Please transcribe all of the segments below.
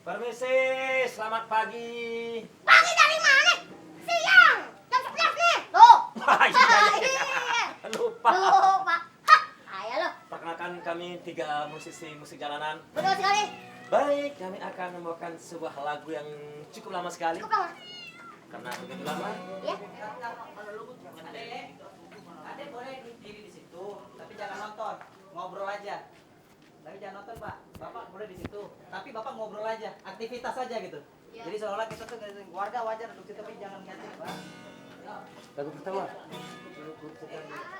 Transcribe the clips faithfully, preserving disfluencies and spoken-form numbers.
Permisi, selamat pagi. Pagi dari mana? Siang, jam sebelas nih. Tuh. Wah, iya, iya, iya. Lupa. Lupa. Hah, ayo lo. Perkenalkan, kami tiga musisi musik jalanan. Betul sekali. Baik, kami akan membawakan sebuah lagu yang cukup lama sekali. Cukup lama. Karena begitu lama. Iya. Adek, adek boleh duduk diri di situ, tapi jangan nonton, ngobrol aja. Tapi jangan nonton, Pak. Bapak boleh di situ, tapi Bapak ngobrol aja, aktivitas aja gitu. Iya. Jadi seolah-olah kita tuh ngeliatin keluarga, wajar duduk situ, tapi jangan ngeliatin, Pak. Lagu pertama.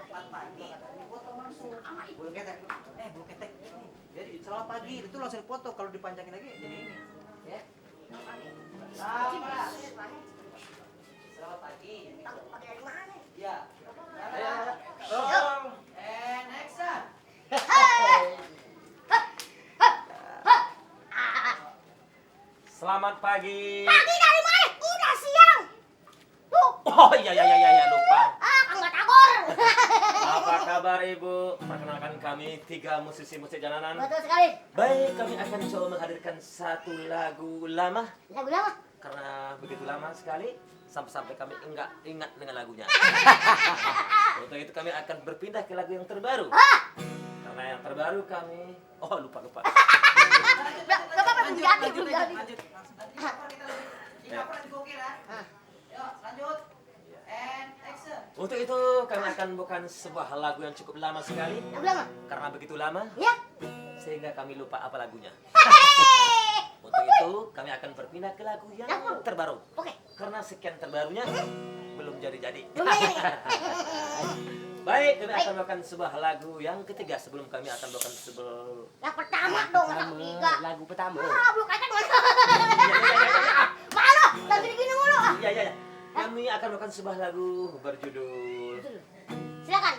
Selamat pagi. Bulu ketek. Eh, bulu ketek. Jadi selamat pagi itu langsung dipotong, kalau dipanjangin lagi jadi ini. Ya. Selamat. Selamat pagi. Tahu pagi dari mana? Ya. Ayo. And action. Selamat pagi. Pagi dari mana? Udah siang. Tuh. Oh, iya, iya, iya, iya, iya, lupa. Ah, kan nggak tagor. Apa kabar, Ibu? Perkenalkan, kami tiga musisi musik jalanan. Betul sekali. Baik, kami akan coba menghadirkan satu lagu lama. Lagu lama? Karena begitu lama sekali, sampai-sampai kami enggak ingat dengan lagunya. Untuk itu, kami akan berpindah ke lagu yang terbaru. Ah! Karena yang terbaru kami, oh, lupa, lupa. Nggak, nggak apa-apa, belum jadi, belum jadi. Lanjut, lanjut. Ini cover kita lagi. Ini cover lagi gokil, ya. Ah. Yuk, lanjut. And action. Untuk itu, kami akan bukan sebuah lagu yang cukup lama sekali. Lagu lama? Karena begitu lama, ya, sehingga kami lupa apa lagunya. Untuk itu, kami akan berpindah ke lagu yang terbaru. Oke. Karena sekian terbarunya, belum jadi-jadi. Belum jadi. Baik, kami akan bawakan sebuah lagu yang ketiga sebelum kami akan bawakan sebel- Yang pertama dong, masa ketiga? Lagu pertama. Ah, belum kacang, Mas. Iya, iya, iya, iya, iya. Malu, lagu gini mulu, ah. Iya, iya, iya. Kami akan bawakan sebuah lagu berjudul. Silakan.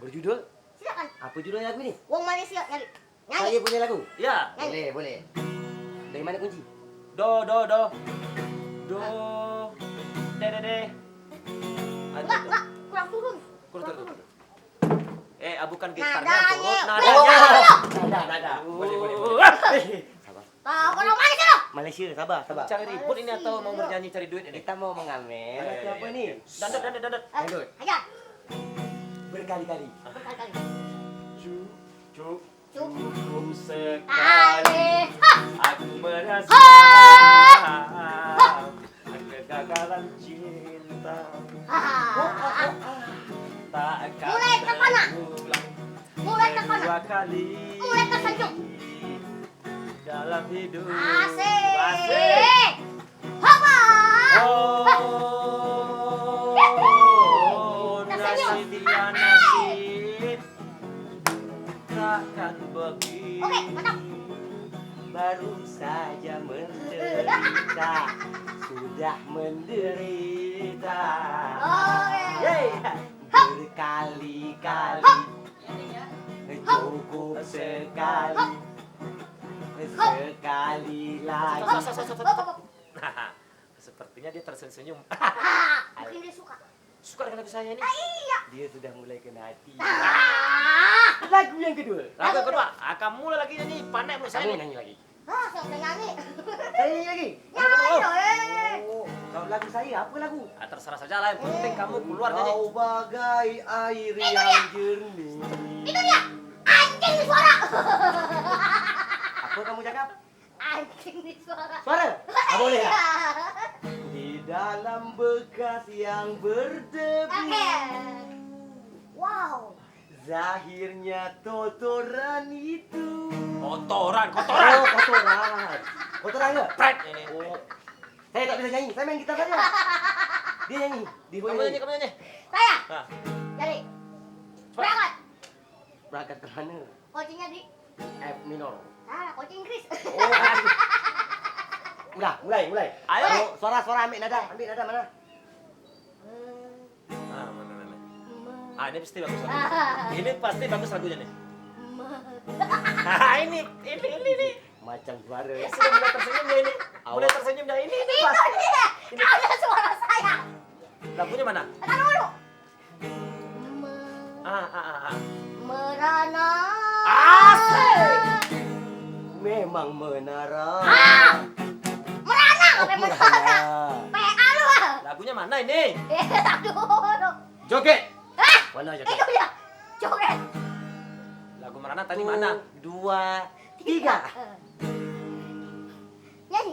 Berjudul? Silakan. Apa judul lagu ini? Wong Malaysia nyari. Nyanyi. Saya punya lagu? Ya. Nyanyi. Boleh, boleh. Dari mana kunci? Do, do, do. Do. De, de, de. Enggak, enggak. Kurang turun. Kurang turun. Eh, ah, bukan gitarnya turun, nadanya. Nadanya. Nada, nada. Boleh, boleh, boleh. Sabar. Ah, orang Malaysia tu. Malaysia, sabar, sabar. Cari ribut ini atau mau bernyanyi cari duit ini? Kita mau mengamen atau apa ni? Iya, iya, iya. Dandut, dandut, dandut. Eh, dangdut. Ayo. Berkali-kali. Berkali-kali. Cu, cu, cukup sekali. Aku merasa kegagalan cinta. Takkan terulang kedua kali dalam hidup. Asik. Asik. Haba. Oh, nasib ya nasib, takkan begitu. Oke, mantap. Baru saja menderita, sudah menderita. Oke. Yeay. Berkali-kali. Cukup sekali. Sekali lagi. Stop, stop, stop, stop, stop. Nah, sepertinya dia tersenyum-senyum. Ah, mungkin dia suka. Suka dengan lagu saya ini? Ah, iya. Dia sudah mulai kena hati. Ah. Lagu yang kedua. Lagu yang kedua. Ah, kamu lah lagi nyanyi, pandai menurut saya ini. Kamu nyanyi lagi. Ah, siapa yang nyanyi? Saya nyanyi lagi. Nyanyi, eh. Oh, kalau lagu saya, apa lagu? Ah, terserah saja lah, yang penting kamu keluar nyanyi. Kau bagai air yang jernih. Itu dia. Anjing suara. Apa kamu cakap? Anjing ni suara. Suara? Ah, boleh ya? Iya. Di dalam bekas yang berdebu. Oke. Wow. Zahirnya kotoran itu. Kotoran, kotoran. Oh, kotoran. Kotoran ke? Pret ini. Oh. Saya tak bisa nyanyi, saya main gitar saja. Dia nyanyi. Dia boleh nyanyi. Kamu nyanyi, kamu nyanyi. Saya? Nah. Jadi. Cepat. Berangkat. Berangkat ke mana? Kuncinya di F minor. Salah, kunci Inggris. Oh. Udah, mulai, mulai. Ayo. Ayo, suara, suara, ambil nada, ambil nada mana? Ah, mana, mana? Ah, ini pasti bagus lagunya. Ini pasti bagus lagunya nih. Ah, ini, ini, ini, ini. Macam suara. Sudah mulai tersenyum dia ini. Mulai tersenyum dia ini, ini. Itu pas. Dia. Ini. Ada suara saya. Lagunya mana? Taruh dulu. Ah, ah, ah, ah. Merana. Asik. Memang menara. Ah! Merana, oh, memang merana. P A lu ah. Lagunya mana ini? Eh, aduh. Joget. Ah! Mana joget? Itu ya. Joget. Lagu merana tadi mana? Satu, dua, tiga. Nyanyi.